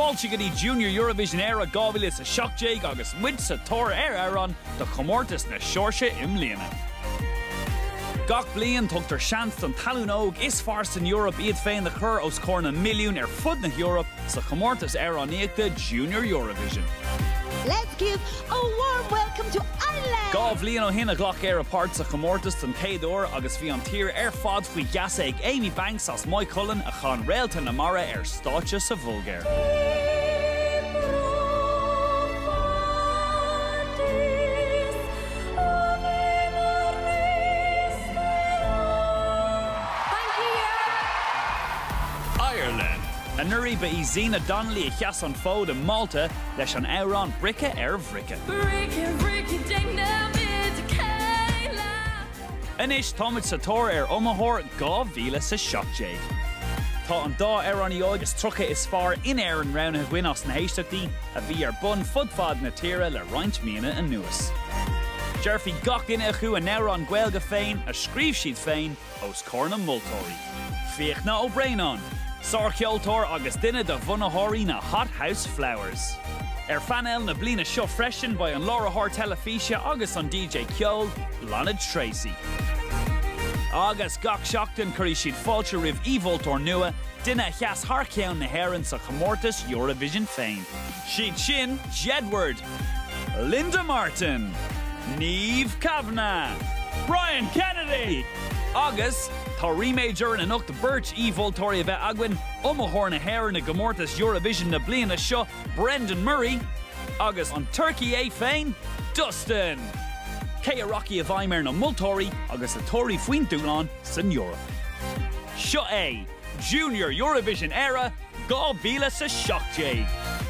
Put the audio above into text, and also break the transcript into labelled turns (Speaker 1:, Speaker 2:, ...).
Speaker 1: Fáilte go dtí Junior Eurovision Éire 2017 agus muid sa tóir ar amhrán do chomórtas na Seoirsia i mbliana. Gach bliain tugtar seans don tallann óg is fearr san Eoraip iad féin a chur os comhair na milliún ar fud na hEorpa sa chomórtas amhránaíochta Junior Eurovision.
Speaker 2: Let's give a warm welcome to Ireland!
Speaker 1: 2 bhliain ó shin a ghlac Éire páirt sa chomórtas don chéad uair agus bhí an tír ar fad faoi gheasa ag Amy Banks as Maigh Cuilinn a chan Réalta na Mara ar stáitse sa Bhulgáir. Ireland. Anuraidh ba í Zena Donnelly a sheas an fód i Málta leis an amhrán Brice ar Bhrice. Anois táimid sa tóir ar iomaitheoir 2017. Tá an dá amhránaí óg is 30 is fearr in Éirinn roghnaithe againn as na héisteachtaí a bhí ar bun fud fad na tíre le roinnt míonna anuas. Déarfaidh gach duine acu a n-amhrán Gaeilge féin, a scríobh siad féin, os comhair na moltóirí. Fiachna Ó Braonáin, sárcheoltóir agus duine de bhunaitheoirí na Hothouse Flowers. Ar phainéal na bliana seo freisin beidh an láithreoir teilifíse agus an DJ ceoil, Bláthnaid Treacy. Agus gach seachtain cuirfidh siad fáilte roimh aoimholtóir nua, duine a sheas thar ceann na hÉireann sa chomórtas Eurovision féin. Siad sin Jedward, Linda Martin, Niamh Kavanagh, Brian Kennedy agus tá ríméad orainn anocht beirt aoimholtóirí a bheith againn, iomaitheoir na hÉireann i gcomórtas Eurovision na bliana seo, Brendan Murray, agus an turcaí é féin, Dustin! Cé a rachaidh i bhfeidhm ar na moltóirí agus a thabharfaidh faoin dúshlán san Eoraip? Seo é Junior Eurovision Éire 2017!